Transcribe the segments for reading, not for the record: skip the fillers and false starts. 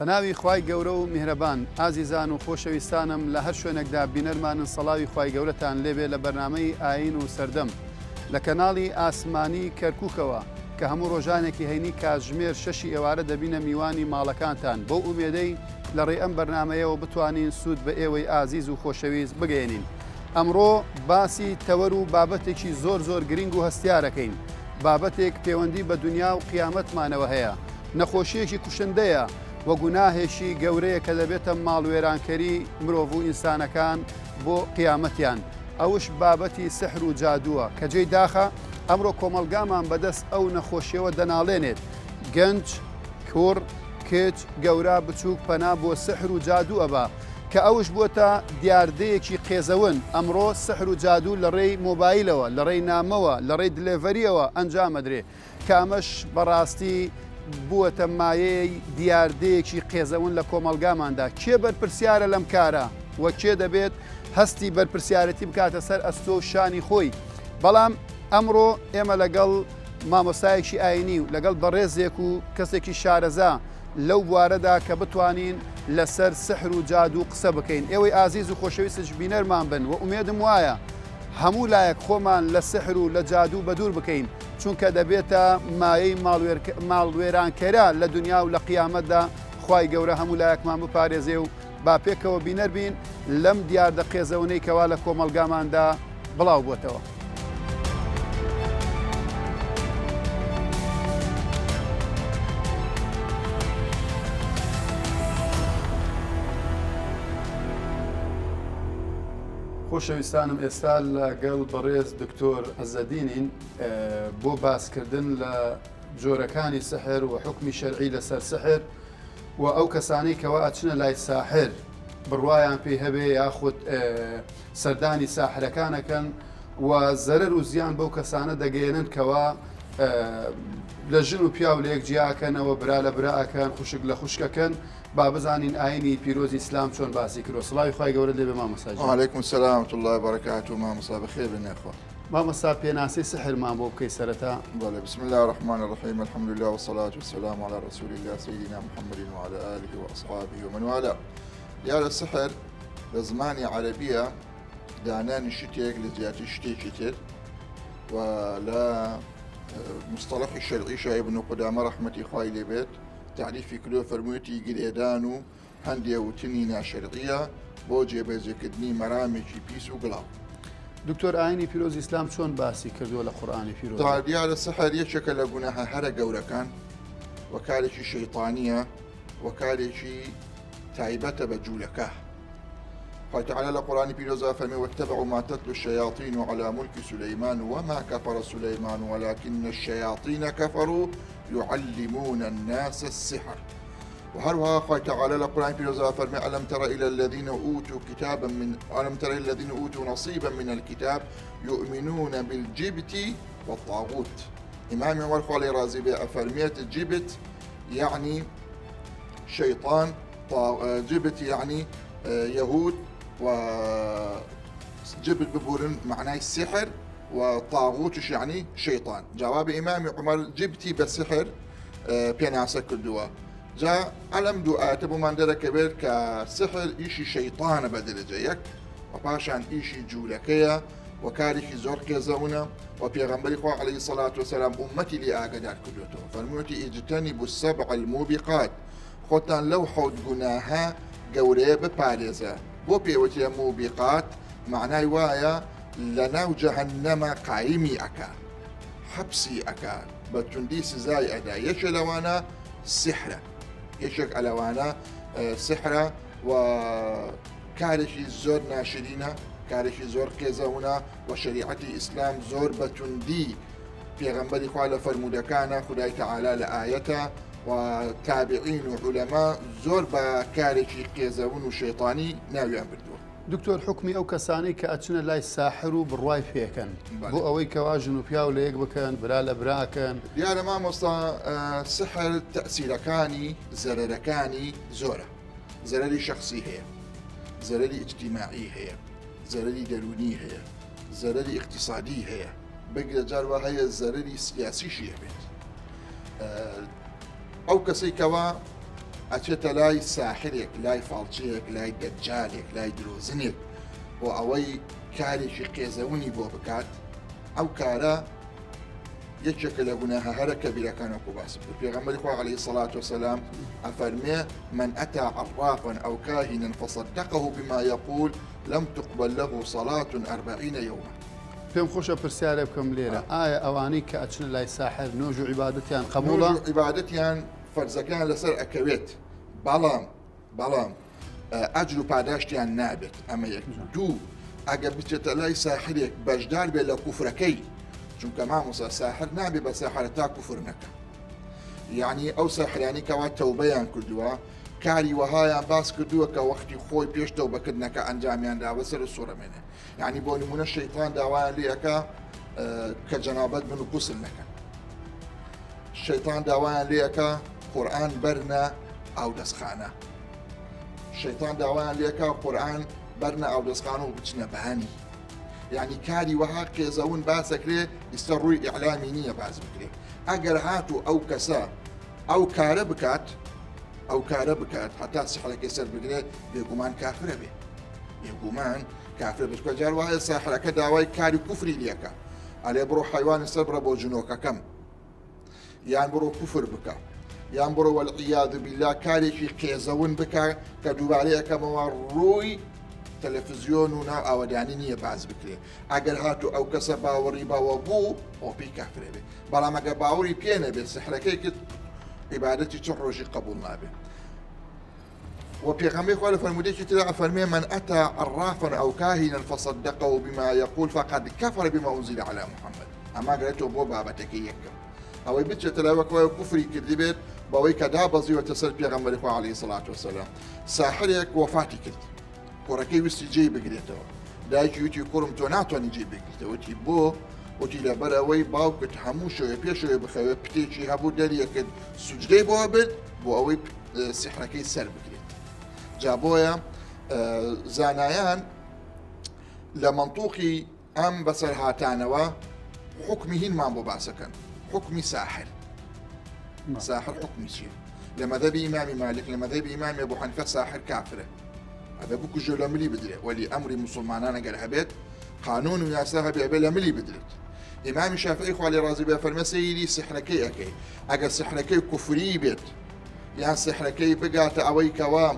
بەناوی خوای گەورە و میهرەبان. ئازیزان و خۆشەویستانم لە هەر شوێنێکدا بینەرمانن سەڵاوی خوای گەورەتان لێبێ لە بەرنامەی ئایین و سەردەم لە کەناڵی ئاسمانی کەرکوکەوە کە هەموو ڕۆژانێکی هەینی کاتژمێر شەشی ئێوارە دەبینە میوانی ماڵەکانتان بەو ئومێدەی لە ڕێی ئەم بەرنامەیەوە بتوانین سوود بە ئێوەی ئازیز و خۆشەویست بگەیەنین. ئەمڕۆ باسی تەوەر و بابەتێکی زۆر زۆر گرینگ و هەستیارەکەین، بابەتێک پێوەندی بە دونیا و قیامەتمانەوە هەیە، نەخۆشییەکی کوشندەیە و گوناهێکی گەورەیە کە دەبێتە ماڵوێرانکەری مرۆڤ و ئینسانەکان بۆ قیامەتیان، ئەوش بابەتی سحر و جادووە کە جێی داخە ئەمڕۆ کۆمەڵگامان بەدەست ئەو نەخۆشیەوە دەناڵێنێت، گەنج، کوڕ، کچ، گەورە، بچووک پەنا بۆ سحر و جادوو ئەبا، کە ئەوش بووەتە دیاردەیەکی قێزەون، ئەمڕۆ سحر و جادوو لە ڕێی مۆبایلەوە، لە ڕێی نامەوە، لە ڕێی دلێڤەریەوە ئەنجام ئەدرێ، کە ئەمەش بەڕاستی بووەتە مایەی دیاردەیەکی قێزەون لە کۆمەڵگاماندا، کێ بەرپرسیارە لەم کارە و کێ دەبێت هەستی بەرپرسیارەتی بکاتە سەر ئەستۆ و شانی خۆی، بەڵام ئەمڕۆ ئێمە لەگەڵ مامۆستایەکی ئاینی و لەگەڵ بەڕێزێک و کەسێکی شارەزا لەو بوارەدا کە بتوانین لەسەر سحر و جادوو قسە بکەین ئێوەی ئازیز و خۆشەویستش بینەرمان بن و ئومێدم وایە هەموو لایەک خۆمان لە سحر و لە جادوو بەدوور بکەین چونکە دەبێتە مایەی ماڵوێرانکەرە لە دنیا و لە قیامەتدا خوای گەورە هەموو لایەکمان بپارێزێ و با پێکەوە بینەر بین لەم دیاردە قێزەونەی کەوا لە کۆمەڵگاماندا بڵاو بۆتەوە. خۆشەویستانم ئێستا لەگەڵ بەڕێز دکتۆر عزەدینین بۆ باسکردن لە جۆرەکانی سحر و حکمی شەرعی لەسەر سحر و ئەو کەسانەی کەوا ئەچنە لای ساحر بڕوایان پێی هەبێ یاخود سەردانی ساحرەکان ئەکەن و زەرەر و زیان بەو کەسانە دەگەیەنن کەوا لە ژن و پیاو لە یەک جیاکەنەوە برا لە برا ئەکەن خوشک لە خوشکەکەن با بزانین ئاینی پیرۆزی ئیسلام چۆن باسی کرۆ سڵاوی خوای گەورەت لێبێ مامۆستا گیان. وعلیکم السلام ورحمة الله وبرکاته مامۆستا بەخێر بێن یاخوا. مامۆستا پێناسەی سحرمان بۆ بکەی سەرەتا. بەڵێ بسم الله الرحمن الرحیم الحمد لله والصلاة والسلام على رسول الله سيدنا محمد وعلى آله وأصحابه ومن والاه. دیارە سحر لە زمانی عەرەبیە دانانی شتێک لە جیاتی شتێکی تر و لە مستەڵەحی شەرعیشا ابن قدامە ڕەحمەتی خوای لێبێت تەعریفی کردووە فەرموویەتی گرێدان و هەندێ وتنی ناشەرعیە بۆ جێبەجێکردنی مەرامێکی پیس و گڵاو. دکتۆر ئاینی پیرۆز ئیسلام چۆن باسی کردووە لە قورئانی پیرۆز؟ تا دیارە سحر یەکێکە لە گوناهە هەرە گەورەکان و کارێکی شەیتانیە و کارێکی تایبەتە بە جوولەکە. خوای تعالی لە قورئانی پیرۆزا فەرمی واتبعوا ما تتلو الشیاطین على ملک سلیمان وما کفر سلیمان ولكن الشیاطین كفروا يعلمون الناس السحر وهروها خوای تعالی لە قورئانی پیرۆزا فەرمی ألم تر إلى الذين أوتوا كتابا من ألم تر إلى الذين أوتوا نصيبا من الكتاب يؤمنون بالجبت والطاغوت إمام عمر خوا لێی ڕازی بێ ئەفەرمێت جبت يعني شيطان جبت يعني يهود و جبت ببورن معنای سحر و طاغوتش يعني شيطان جواب ئیمامی عمر جبتی بە سحر پێناسە کردووە جا ئەلەم دوو ئاەتە بۆمان دەرەکەوێت کە سحر ئیشی شەیطانە بە دەرەجە یەک و پاشان ئیشی جوولەکەیە و کارێکی زۆر قێزەونە و پێغەمبەری خوا عەلەیهی سەلات وسەلام ئوممەتی لێ ئاگادار کردوێتەوە فەرموویەتی اجتنبوا السبع الموبقات خۆتان لەو حەوت گوناهە گەورەیە بپارێزە بۆ پێوترێ موبقات معنای وایە لەناو جەهەنەمە قایمی ئەکا حەپسی ئەکا بە توندی سزای ئەدا یەکێ لەوانە سیحرە یەکێک ئەلەوانە سیحرە و کارێکی زۆر ناشرینە کارێکی زۆر قێزەونە و شەریعەتی ئیسلام زۆر بە توندی پێغەمبەری خوا لە فەرموودەکانە خودای تەعالا لە ئایەتە و تابعین و عولەما زۆر بە کارێکی قێزەون و شەیتانی ناویان بردووە. دکتۆر حوکمی ئەو کەسانەی کە ئەچنە لای ساحر و بڕوای پێکەن بۆ ئەوەی کەوا ژن و پیاو لە یەک بکەن برا لە براکەن. دیارە مامۆستا سحر تەئسیرەکانی زەرەرەکانی زۆرە زەرەری شەخسی هەیە زەرەری ئیجتیماعی هەیە زەرەری دەروونی هەیە زەرەری ئیقتیسادی هەیە بگرە جار وا هەیە زەرەری سیاسیشی هەبێت ئەو کەسەی کەوا. ئەچێتە لای ساحرێک، لای فاڵچییەک، لای دەجالێک، لای درۆزنێک بۆ ئەوەی کارێکی قێزەونی بۆ بکات، ئەو کارە یەکێکە لە گوناهە هەرە کەبیرەکان وەکو باسم کرد. پێغەمبەری خوا عەلەیهی سەڵات وەسەلام ئەفەرمێ من ئەتا عەڕافا ئەو کاهینا فصدقه بما یقول لم تقبل له صلاة أربعین یوما. پێم خۆشە پرسیارێ بکەم لێرە، ئایا ئەوانەی کە ئەچنە لای ساحر نوێژ و عیبادەتیان قەبوڵە؟ نوێژ و عیبادەتیان فەرزەکەیان لەسەر ئەکەوێت بەڵام بەڵام ئەجر و پاداشتیان نابێت ئەمە یەک دوو ئەگەر بچێتە لای ساحرێک بەشدار بێت لە کوفرەکەی چونکە مامۆسا ساحر نابێ بە ساحرە تا کوفر نەکە یعنی ئەو ساحرانی کەوا تەوبەیان کردووە کاری وەهایان باس کردووە کە وەختی خۆی پێش تەوبەکردنەکە ئەنجامیان داوە سەر سوڕەمێنێ یعنی بۆ نمونە شەیتان داوایان لێەکە کە جەنابەت بن و قوسل نەکەن شەیتان داوایان لێەکە قورآن بەرنە ئاودەستخانە شەیتان داوایان لێکا قورآن بەرنە ئاودەستخانە و بچنە بانی یعنی کاری وەها قێزەون باسەکرێ ئیستا ڕووی ئیعلامی نییە باز بکرێ ئەگەر هاتوو ئەو کەسە ئەو کارە بکات ئەو کارە بکات هەتا سحرەکەی سەر بگرێت بێگومان کافرە بێ بێگومان کافرە بچکە جار وایە ساحرەکە داوای کاری کوفری لەکە ئەلێ بڕۆ حیوانی سەر بڕە بۆ جنۆکەکەم یان بڕۆ کوفر بکە یان بڕۆ والعیاذ بالله کارێکی قێزەون بکە کە دووبارە یەکەمەوە ڕووی تەلەفزیۆن و ناو ئاوەدانی نییە باز بکرێ ئەگەر هاتوو ئەو کەسە باوەڕی باوە بوو ئەو پێی کافرێ بێ بەڵام ئەگەر باوەڕی پێ نەبێت سحرەکەی کرد عیبادەتی چ ڕۆژی قبول نابێت و پێغەمبەری خوا لە فەرموودەیەکی تردا ئەفەرموێ من أتى عرافا أو كاهنا فصدقه بما يقول فقد كفر بما أنزل على محمد ئەمە گرێتەوە بۆ بابەتەکەی یەکەم ئەوەی بچێتە لای وەکوای کوفری کردبێت بەوەی کە دابەزیوەتە سەر پێغەمبەری خوا عەلەیهی سڵات وسەلام ساحرێک وەفاتی کرد کوڕەکەی ویستی جێی بگرێتەوە دایکی وتی کوڕم تۆ ناتوانانی جێ بگریتەوە وتی بۆ وتی لەبەر ئەوەی باوکت هەموو شەوێ پێشەوەی بخەوێ پتێکی هەبوو دەریەکرد سوجدەی بۆ برد بۆ ئەوەی سیحرەکەی سەر بگرێت جا بۆیە زانایان لە مەنتوقی ئەم بەسەرهاتانەوە حکمی هینمان بۆ باسەکەن حکمی ساحر ساحر حکمی چییە لە مەذهبی ئیمامی مالک لە مەذهبی ئیمامی ئەبو حەنیفە ساحر کافرە ئەبێ بکوژێ لە ملی بدرێ وەلی ئەمری مسلمانان ئەگەر هەبێت قانون و یاسا هەبێ ئەبێ لە ملی بدرێت ئیمامی شافعی خوا لێ ڕازی بێ فەرمێ سەیری سحرەکەی ئەکەی ئەگەر سحرەکەی کوفری بێت یان سحرەکەی بگاتە ئەوەی کەوا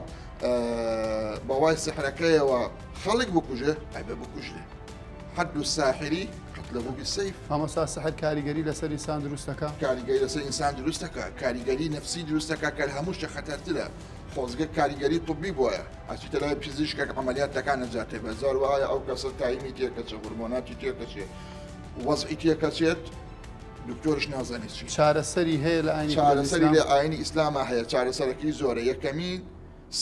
بەوای سحرەکەیەوە خەڵک بکوژێ ئەبێ بکوژرێ حد الساحری قتله بالسيف مامۆستا سحر کاریگەری لەسەر ئینسان دروست دەکا؟ کاریگەری لەسەر ئینسان دروست دەکا کاریگەری نەفسی دروست دەکا کە هەموو شتێک خەتەرترە خۆزگە کاریگەری طبی بۆیە ئەچیتە لای پزیشکێک عملیاتەکان نەجاتێ بە زار وایە ئەو کەسە تایمی تێکەچێ هورمۆناتی تێکەچێ وەزعی تێکەچێت دکتۆرش نازانێت چی چارەسەری هەیە لە ئاینی چارەسەری لە ئاینی ئیسلاما هەیە چارەسەرەکەی زۆرە یەکەمین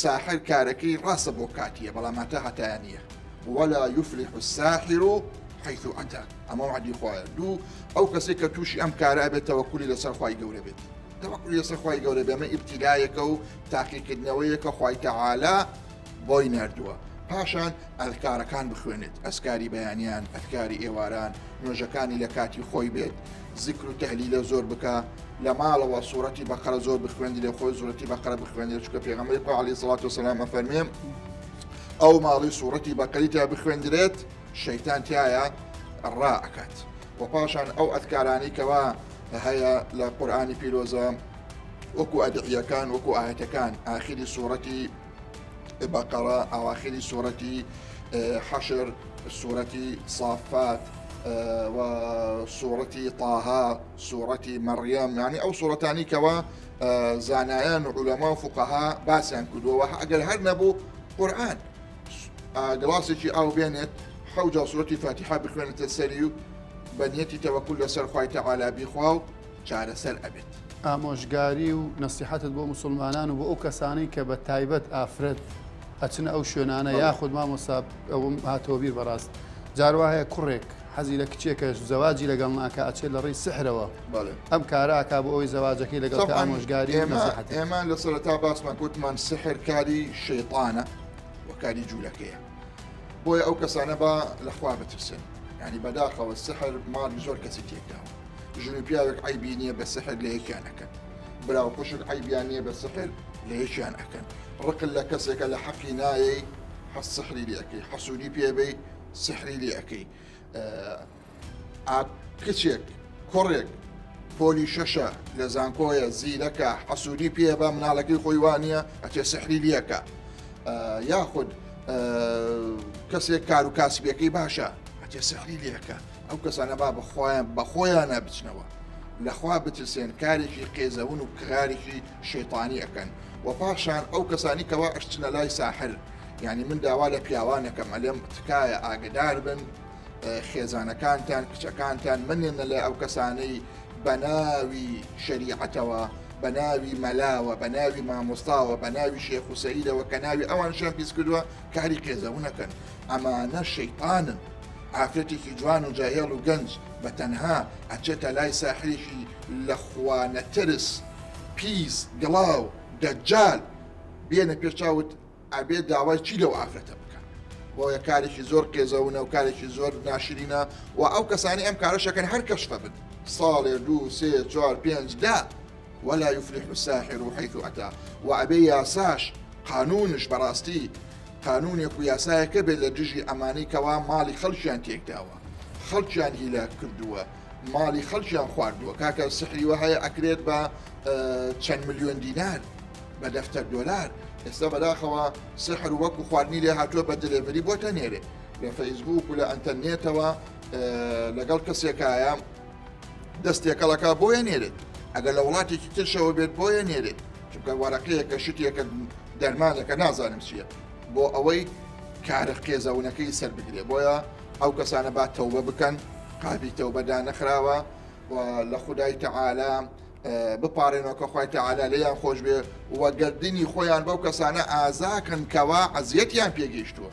ساحر کارەکەی ڕاستە بۆ کاتیە بەڵام هەتا هەتایە نییە ولا يفلح الساحر حيث أتى ئەمە وعدی خوایە دوو ئەو کەسێک کە تووشی ئەم کارە ئەبێت تەوەکولی لەسەر خوای گەورە بێت تەوەکولی لەسەر خوای گەورە بێ ئەمە ئیبتیلایەکە و تاقیکردنەوەیەکە خوای تەعالا بۆی ناردووە پاشان ئەذکارەکان بخوێنێت ئەسکاری بەیانیان ئەذکاری ئێواران نوێژەکانی لە کاتی خۆی بێت زیکر و تەهلیلە زۆر بکە لە ماڵەوە سوڕەتی بەقەرە زۆر بخوێندرێ خۆی سوڕەتی بەقەرە بخوێندرێ چونکە پێغەمبەری خوا عەلەیهی سڵات وسەلام ئەفەرمێ ئەو ماڵی سوڕەتی بەقەری تیا بخوێندرێت شەیتان تایە ڕا ئەکات و پاشان ئەو ئەذکارانەی کەوا هەیە لە قورئانی پیرۆزە وەکو ئەدعیەکان وەکو ئاەتەکان ئاخری سوڕەتی بەقەرە ئەواخری سوڕەتی حەشر سوڕەتی صافات و سوڕەتی طه سوڕەتی مەڕیەم یانی ئەو سوڕەتانی کەوا زانایان و عولەما و فوقەها باسیان کردووە ئەگەر هەر نەبوو قورئان گڵاسێکی ئاو بێنێت حەوجا سوڕەتی فاتیحە بخوێنێتە سەری و بە نیەتی تەوەکول لەسەر خوای تەعالا بیخوا و چارەسەر ئەبێت. ئامۆژگاری و نەسیحەتت بۆ موسڵمانان و بۆ ئەو کەسانەی کە بە تایبەت ئافرەت ئەچنە ئەو شوێنانە یاخود مامۆستا ئەوم هاتەوە بیر بەڕاست جار وا هەیە کوڕێک حەزی لە کچێکە زەواجی لەگەڵ ناکا ئەچێت لە ڕێی سحرەوە ئەم کارە ئەکا بۆ ئەوەی زەواجەکەی لەگەڵ کە ئامۆژگاری و نەسیحەتی. ئێمە لە سەرەتا باسمان کوتمان سحر کاری شەیتانە و کاری جوولەکەیە بۆیە ئەو کەسانە با لەخوا بترسن یعنی بەداخەوە سحر ماڵی زۆر کەسی تێکداوە ژن و پیاوێک عیبی نییە بە سحر لە یەکیان نەکەن برا و خوشک عیبیان نییە بە سحر لە یەکیان ئەکەن. ڕقت لە کەسێکە لە حەقی نایەی حەز سحری لێ ئەکەی، حەسوودی پێ بەی سحری لێ ئەکەی. ئا کچێک کوڕێک پۆلی شەشە لە زانکۆیە زیرەکە حەسوودی پێ بە مناڵەکەی خۆی وانە ئەچێ سحری لەکە یاخود کەسێک کار و کاسبیەکەی باشە ئەچێ سحری لەکە ئەو کەسانە با بەخۆیان بەخۆیانە بچنەوە لەخوا بترسێن کارێکی قێزەون و کارێکی شەیتانی ئەکەن و پاشان ئەو کەسانی کەوا ئەشچنە لای ساحر یعنی من داوا لە پیاوانەکەم ئەلێم تکایە ئاگدار بن خێزانەکانتان کچەکانتان منێنە لە ئەو کەسانەی بەناوی شەریعەتەوە بە ناوی مەلاوە بە ناوی مامۆستاوە بە ناوی شێخ و سەیدەوە کە ناوی ئەوان شان پیس کردووە کاری قێزەونەکەن ئەمانە شەیتانن ئافرەتێکی جوان و جاهێڵ و گەنج بە تەنها ئەچێتە لای ساحرێکی لە خوا نەترس پیس گڵاو دەجال بێنە پێش چاوت ئەبێ داوای چی لەو ئافرەتە بکە بۆیە کارێکی زۆر قێزەونە و کارێکی زۆر ناشرینە و ئەو کەسانی ئەم کارەشەکەن هەر کەشفە بن ساڵێ دوو سێ چوار پێنج دا ولا يفلح الساحر حيث أتى و ئەبێ یاساش قانونش بەڕاستی قانونێک و یاسایەکە بێت لە دژی ئەمانەی کەوا ماڵی خەڵکیان تێکداوە خەڵکیان هیلاک کردووە ماڵی خەڵکیان خواردووە کاکە سحری وە هەیە ئەکرێت بە چەند ملیۆن دینار بە دەفتەر دۆلار ئێستا بەداخەوە سحر وەکو خواردنی لێ هاتووە بە delivery بۆتە نێرێ لە فەیسبوک و لە ئەتەرنێتەوە لەگەڵ کەسێکایە دەست تێکەڵەکە بۆیە نێرێت ئەگەر لە وڵاتێکی ترشەوە بێت بۆیە نێرێت چونکە وەرەقەیەکە شتێکە دەرمانەکە نازانم چییە بۆ ئەوەی کارە قێزەونەکەی سەر بگرێ بۆیە ئەو کەسانە با تەوبە بکەن قابی تەوبە دانەخراوە و لە خودای تەعالا بپارێنەوە کە خوای تەعالا لێیان خۆش بێ و گەردنی خۆیان بەو کەسانە ئازاکەن کەوا ئەزیەتیان پێگەیشتووە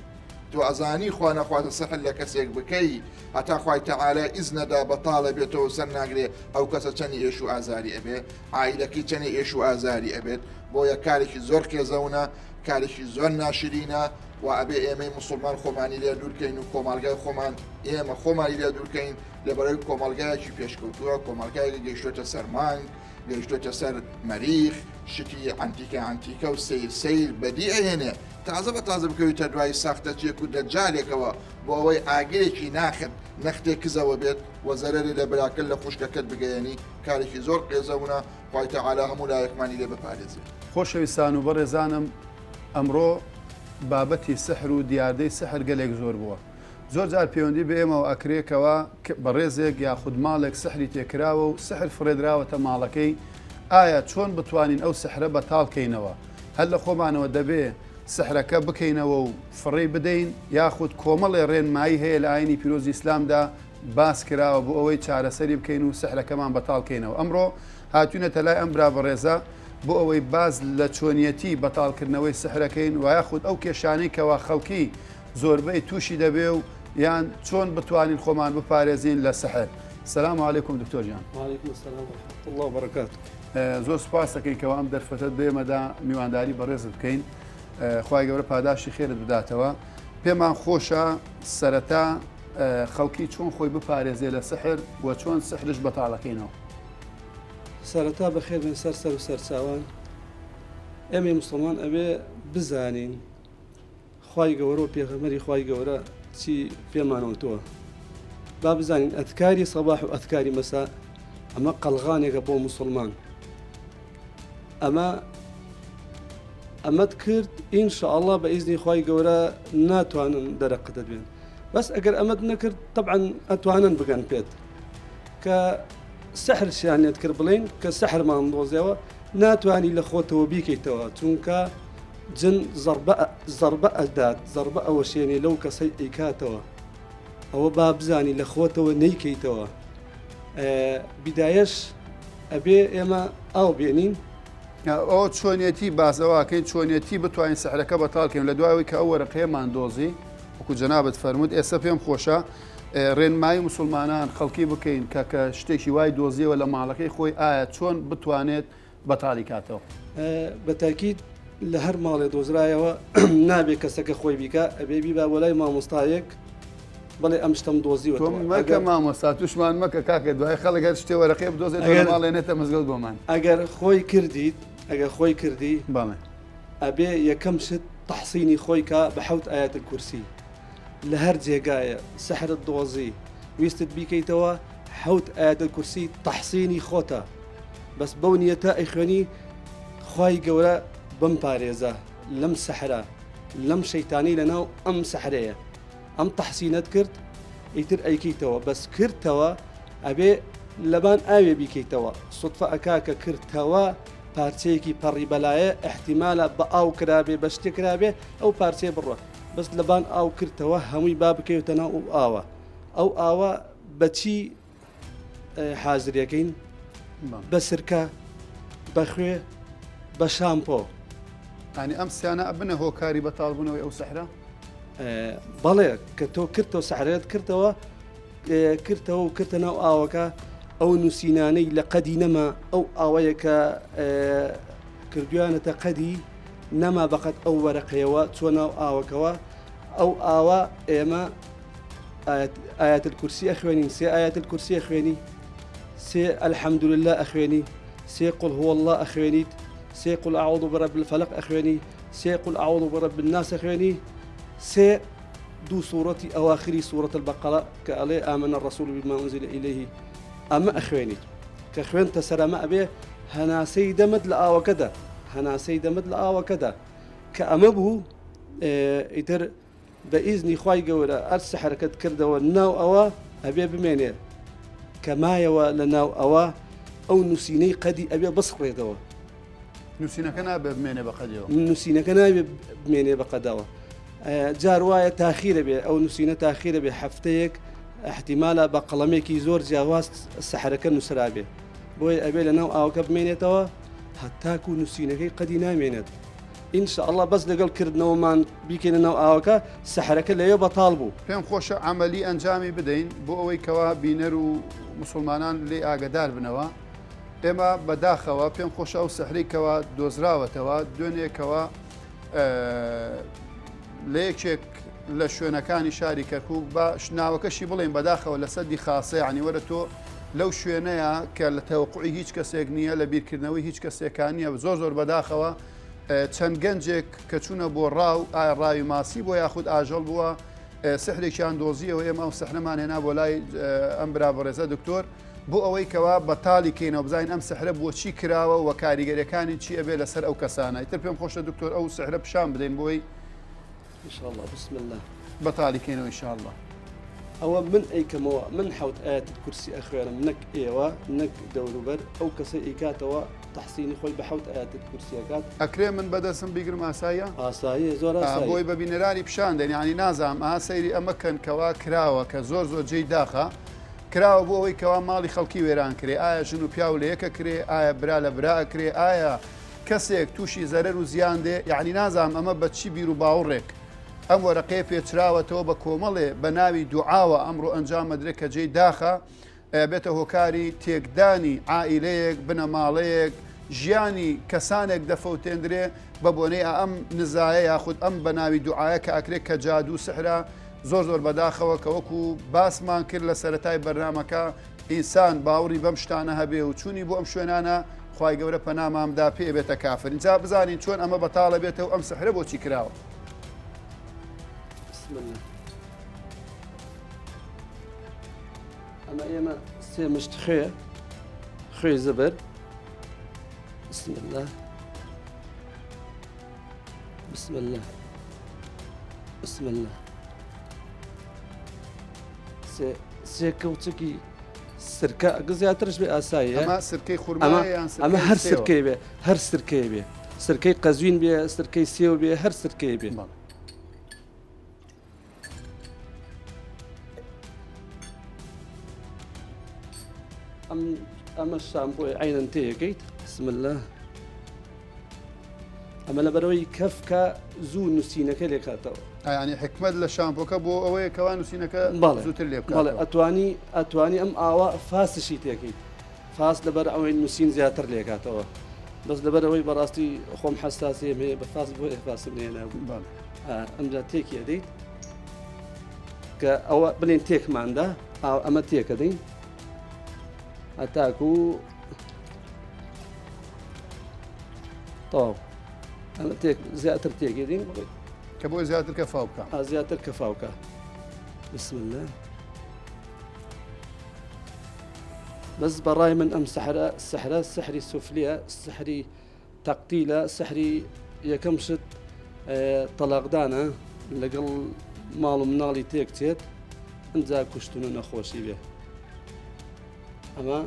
تۆ ئەزانی خوا نەخوازە سەحر لە کەسێک بکەی هەتا خوای تەعالا ئیزنەدا بەتاڵە بێتەوە سەر ناگرێ ئەو کەسە چەنی ئێش و ئازاری ئەبێ عایلەکەی چەنی ئێش و ئازاری ئەبێت بۆیە کارێکی زۆر قێزەونە کارێکی زۆر ناشرینە و ئەبێ ئێمەی مسلمان خۆمانی لێ دوورکەین و کۆمەڵگای خۆمان ئێمە خۆمانی لێ دوورکەین لەبەرەوەی کۆمەڵگایەکی پێشکەوتووە کۆمەڵگایەکی گەیشتۆتە سەر مانگ گەیشتۆتە سەر مەریخ شتی عەنتیکە عەنتیکە و سەیر سەیر بەدی ئەهێنێ تازە بە تازە بکەویتە دوای ساختەچیەک و دەجالێکەوە بۆ ئەوەی ئاگرێکی ناخت نەختێ کزەوە بێت و زەرەرێ لە براکەت لە خوشکەکەت بگەیەنی کارێکی زۆر قێزەونە خوای تەعالا هەموو لایەکمانی لێ بپارێزێ. خۆشەویستان و بەڕێزانم ئەمڕۆ بابەتی سحر و دیاردەی سحر گەلێک زۆر بووە زۆر جار پەیوەندی بە ئێمەوە ئەکرێ کەوا بەڕێزێک یاخود ماڵێک سحری تێکراوە و سحر فڕێدراوەتە ماڵەکەی ئایا چۆن بتوانین ئەو سحرە بەتاڵ کەینەوە هەر لە خۆمانەوە دەبێ سحرەکە بکەینەوە و فڕێی بدەین یاخود کۆمەڵێ ڕێنمایی هەیە لە ئاینی پیرۆزی ئیسلامدا باس کراوە بۆ ئەوەی چارەسەری بکەین و سحرەکەمان بەتاڵ کەینەوە ئەمڕۆ هاتوینەتە لای ئەم برا بەڕێزە بۆ ئەوەی باس لە چۆنیەتی بەتاڵکردنەوەی سحرەکەین و یاخود ئەو کێشانەی کەوا خەڵکی زۆربەی تووشی دەبێ و یان چۆن بتوانین خۆمان بپارێزین لە سحر سلام علیکم دکتۆر گیان. وعلیکم السلام ورحمة الله وبرکاته. زۆر سوپاس دەکەین کەوا ئەم دەرفەتەت بێمەدا میوانداری بەڕێزت بکەین خوای گەورە پاداشتی خێرت بداتەوە پێمان خۆشە سەرەتا خەڵکی چۆن خۆی بپارێزێ لە سحر و چۆن سحرش بەتاڵەکەینەوە. سەرەتا بەخێر بێن سەر سەر و سەرچاوان ئێمەی موسڵمان ئەبێ بزانین خوای گەورە و پێغەمبەری خوای گەورە چی پێمان وتووە با بزانین ئەتکاری سەباح و ئەتکاری مەسا ئەمە قەلغانێکە بۆ مسلمان ئەمە ئەمەت کرد ئینشاءله بە ئیزنی خوای گەورە ناتوانن دەرەقەتت بێن بەس ئەگەر ئەمەت نەکرد طبعا ئەتوانن بگەن پێت کە سەحر شیانێت کرد بڵین کە سەحرمان دۆزیەوە ناتوانی لە خۆتەوە بیکەیتەوە چونکە جن زەڕبە زەڕبە ئەدات زەڕبە ئەوەشێنێ لەو کەسەی ئەیکاتەوە ئەوە با بزانی لە خۆتەوە نەیکەیتەوە بیدایەش ئەبێ ئێمە ئاو بێنین. ئەوە چۆنیەتی باس ئەوەکەین چۆنیەتی بتوانین سحرەکە بەتاڵ کەین لە دوای کە ئەو وەرەقەیەمان دۆزی وەکو جەنابت فەرمووت ئێستا پێم خۆشە ڕێنمایی مسلمانان خەڵکی بکەین کە کە شتێکی وای دۆزیەوە لە ماڵەکەی خۆی ئایا چۆن بتوانێت بەتاڵی کاتەوە. بە تاکید لە هەر ماڵێ دۆزرایەوە نابێ کەسەکە خۆی بیکا ئەبێ بیبا بۆ لای مامۆستایەک بڵێ ئەم شتەم دۆزیوەتەوە. تۆ مەکە مامۆستا توشمان مەکە کاکە دوای خەڵک هەر شتێ وەرەقەی بدۆزێتەوە لە ماڵێ نێتە مزگەوت بۆمان. ئەگەر خۆی کردیت ئەگەر خۆی کردی بەڵێ. ئەبێ یەکەم شت تەحسینی خۆی کا بە حەوت ئایەت الکورسی لە هەر جێگایە سحرت دۆزی ویستت بیکەیتەوە حەوت ئایەت الکورسی تەحسینی خۆتە بەس بەو نیەتە ئەیخوێنی خوای گەورە بمپارێزە لەم سحرە لەم شەیتانەی لەناو ئەم سحرەیە ئەم تەحسینەت کرد ئیتر ئەیکەیتەوە بەس کردتەوە ئەبێ لەبان ئاوێ بیکەیتەوە سوتفە ئەکا کە کردتەوە پارچەیەکی پەڕی بەلایە ئیحتیمالە بە ئاو کرابێ بە شتێ کرابێ ئەو پارچەیە بڕە بەس لەبان ئاو کردتەوە هەمووی با بکەوێتە ناو ئەو ئاوە ئەو ئاوە بەچی حازریەکەین بە سرکە بە خوێ بە شامپۆ. یانی ئەم سیانە ئەبنە هۆکاری بەتاڵبوونەوەی ئەو سەحرە؟ بەڵێ کە تۆ کردەوە سەحرەت کردەوە کردەوە و کردە ناو ئاوەکە ئەو نووسینانەی لە قەدی نەما ئەو ئاوەیە کە کردویانەتە قەدی نەما بەقەت ئەو وەرەقەیەوە چۆ ناو ئاوەکەوە ئەو ئاوە ئێمە ئایەت الکورسی ئەخوێنین سێ ئایەت الکورسی ئەخوێنی سێ الحمد لله ئەخوێنی سێ قل هو الله ئەخوێنیت سێ قل اعوذ برب الفلق ئەخوێنی سێ قل اعوذ برب الناس ئەخوێنی سێ دوو سوڕەتی ئەواخری سوڕەت البقرە کە ئەڵێ آمن الرسول بما انزل الیه ئەمە ئەخوێنیت کە خوێنتە سەر ئەمە ئەبێ هەناسەی دەمت لە ئاوەکەدا هەناسەی دەمت لە ئاوەکەدا کە ئەمە بوو ئیتر بە ئیزنی خوای گەورە ئەر سحرەکەت کردەوە ناو ئەوە ئەبێ بمێنێ کە مایەوە لە ناو ئەوە ئەو نووسینەی قەدی ئەبێ بسڕێتەوە. نووسینەکە نابێ بمێنێ بە قەدیەوە. نووسینەکە نابێ بمێنێ بە قەدەوە. جار وایە تاخیرە بێ ئەو نووسینە تاخیرە بێ هەفتەیەک احتیمالە بە قەڵەمێکی زۆر جیاواز سەحرەکە نووسرابێ بۆیە ئەبێ لە ناو ئاوەکە بمێنێتەوە هەتاکو نووسینەکەی قەدی نامێنێت. ان شاء اللە بەس لەگەڵ کردنەوەمان بیکەینە ناو ئاوەکە سەحرەکە لەوێ بەتاڵ بوو. پێم خۆشە عەمەلی ئەنجامی بدەین بۆ ئەوەی کەوا بینەر و موسڵمانان لێی ئاگەدار بنەوە ئێمە بەداخەوە پێم خۆشە ئەو سحرەی کەوا دۆزراوەتەوە دوێنێ کەوا لە یەکێک لە شوێنەکانی شاری کەرکک بە ناوەکەشی بڵێن بەداخەوە لە سەدی خاصە ینی وەرە تۆ لەو شوێنەیە کە لە تەوەقعی هیچ کەسێک نییە لە بیرکردنەوەی هیچ کەسێکان نییە زۆر زۆر بەداخەوە چەند گەنجێک کە چوونە بۆ ڕاو، ئایا ڕاوی ماسی بووە یاخود ئاژەڵ بووە، سحرێکیان دۆزیەوە، ئێمە ئەو سحرەمان هێنا بۆ لای ئەم برا بەڕێزە دکتۆر بۆ ئەوەی کەوا بەتاڵی کەینەوە بزانین ئەم سحرە بۆچی کراوە و کاریگەریەکانی چی ئەبێ لەسەر ئەو کەسانە. ئیتر پێم خۆشە دکتۆر ئەو سحرە پیشان بدەین بۆی إن شاء الله بسم الله بەتاڵی کەینەوە إن شاء الله. ئەوە من ئەیکەمەوە من حەوت ئایەت کورسی ئەخوێنم نەک ئێوە نەک دەوروبەر ئەو کەسەی ئەیکاتەوە تەحسینی خۆی بە حەوت ئایەتت کورسی ئەکات. ئەکرێ من بەدەسم بیگرم ئاساییە؟ ئاساییە زۆر ئاساییە. بۆی بە بینەرانی پیشان دەین یانی نازانم ئەها سەیری ئەمە کەن کەوا کراوە کە زۆر زۆر جێی داخە کراوە بۆ ئەوەی کەوا ماڵی خەڵکی وێران کرێ ئایا ژن و پیاو لە یەکە کرێ ئایا برا لە برا ئەکرێ ئایا کەسێک تووشی زەرەر و زیان دێ یعنی نازانم ئەمە بە چی بیر و باوڕێک ئەم وەرەقەیە پێچراوەتەوە بە کۆمەڵێ بە ناوی دوعاوە ئەمڕۆ ئەنجام ئەدرێ کە جێی داخە ئەبێتە هۆکاری تێکدانی عائیلەیەک، بنەماڵەیەک، ژیانی کەسانێک دەفەوتێندرێ بە بۆنەی ئەم نزایە یاخود ئەم بەناوی دوعایە کە ئەکرێ کە جادوو سحرە زۆر زۆر بەداخەوە کە وەکو باسمان کرد لە سەرەتای بەرنامەکە ئینسان باوڕی بەم شتانە هەبێ و چوونی بۆ ئەم شوێنانە خوای گەورە پەنامان بدا پێ ئەبێتە کافر ئینجا بزانین چۆن ئەمە بەتاڵە بێتەوە ئەم سحرە بۆچی کراوە. بسم الله. ئەمە ئێمە سێ مشت خوێ خوێی زبر بسم الله بسم الله بسم الله سێ سێ کەوچکی سرکە ئەگە زیاترش بێ ئاساییە ئەمە سرکەی خورمایە یان ئەمە هەر سرکەی سێوە؟ سرکەی بێ هەر سرکەی بێ سرکەی قەزوین بێ سرکەی سێو بێ هەر سرکەی بێ بەڵێ. ئەم ئەمە شامپۆی عینەن تێیەکەیت بسم الله ئەمە لەبەرەوەی کەفکە زوو نووسینەکە لێکاتەوە ئەیانی حکمت لە شامپۆکە بۆ ئەوەیە کەوا نووسینەکە زووتر لێ بکاتەوە ئەتوانی ئەتوانی ئەم ئاوا فاسشی تێکەیت فاس لەبەر ئەوەی نووسین زیاتر لێکاتەوە بەس لەبەر ئەوەی بەڕاستی خۆم حەساسیم هەیە بە فاس بۆ فاسم نێنابوو ئەمجا تێکی ئەدەیت کە ئەوە بلێن تێکماندا ئاو ئەمە تێکەدەین هەتاکو. تەواو ئەمە تێک زیاتر تێگەدین کە بۆی زیاتر کە فاو بکە زیاتر کە فاوکە بسم الله بەس بەڕای من ئەم سەحرە سەحرە سحری سفلیە سحری تەقتیلە سحری یەکەم شت تەلاقدانە لەگەڵ ماڵ و مناڵی تێک چێت ئەجا کوشتن و نەخۆشی بێ ئەمە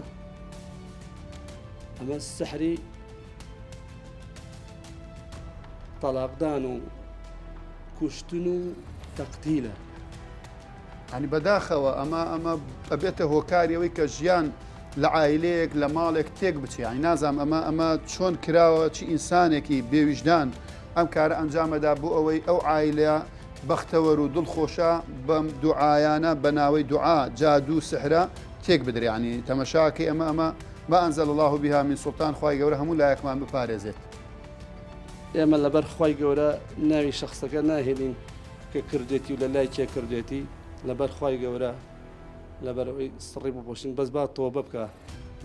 ئەمە سحری تەلاقدان و کوشتن و تەقتیلە. یانی بەداخەوە ئەمە ئەمە ئەبێتە هۆکاری ئەوەی کە ژیان لە عایلەیەک لە ماڵێک تێک بچێ یانی نازانم ئەمە ئەمە چۆن کراوە چی ئینسانێکی بێویژدان ئەم کارە ئەنجامەدا بۆ ئەوەی ئەو عایلە بەختەوەر و دڵخۆشە بەم دوعایانە بە ناوەی دوعا جادوو سحرە تێک بدرێ یانی تەمەشاکەی ئەمە ئەمە ما انزل الله بها من سلطان خوای گەورە هەموو لایەکمان بپارێزێت. ئێمە لەبەر خوای گەورە ناوی شەخسەکە ناهێنین کە کردێتی و لە لای کێ کردێتی لەبەر خوای گەورە لەبەر ئەوەی سڕی بپۆشین بەس با تۆبە بکە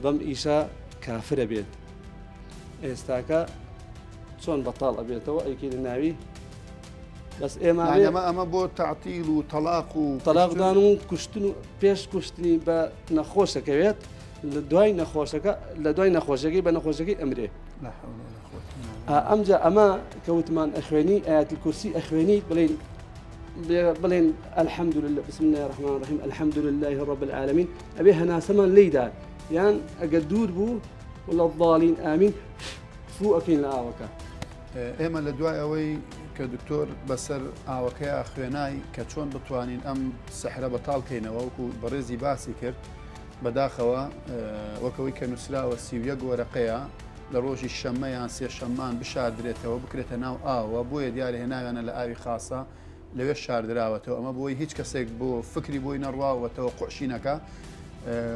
بەم ئیشە کافرە بێت ئێستاکە چۆن بەتاڵ ئەبێتەوە ئەیکی لە ناوی بەس ئێمە ئەمە ئەمە بۆ تعتیل و تەلاق و تەلاقدان و کوشتن و پێش کوشتنی بە نەخۆشەکەوێت لە دوای نەخۆشەکە لە دوای نەخۆشەکەی بە نەخۆشەکەی ئەمرێ ئەمجا ئەمە کەوتمان ئەخوێنی ئاەتی کورسی ئەخوێنی بڵین بڵێن الحمد لله بسم الله الرحمن الرحیم الحمد لله رب العالمین ئەبێ هەناسەمان لێیدا یان ئەگەر دوور بوو ولا الضالین ئامین فو ئەکەین لە ئاوەکە. ئێمە لە دوای ئەوەی کە دکتۆر بەسەر ئاوەکەیا خوێنای کە چۆن بتوانین ئەم سەحرە بەتاڵ کەینەوە وەکو بەڕێزی باسی کرد بەداخەوە وەکەوەی کە نووسراوە 31 وەرەقەیە لە ڕۆژی شەممە یان سێشەممان بشاردرێتەوە بکرێتە ناو ئاوە بۆیە دیارە هێناویانە لە ئاوی خاسە لەوێ شاردراوەتەوە ئەمە بۆی هیچ کەسێک بۆ فکری بۆی نەڕوا و تەوەقعشی نەکا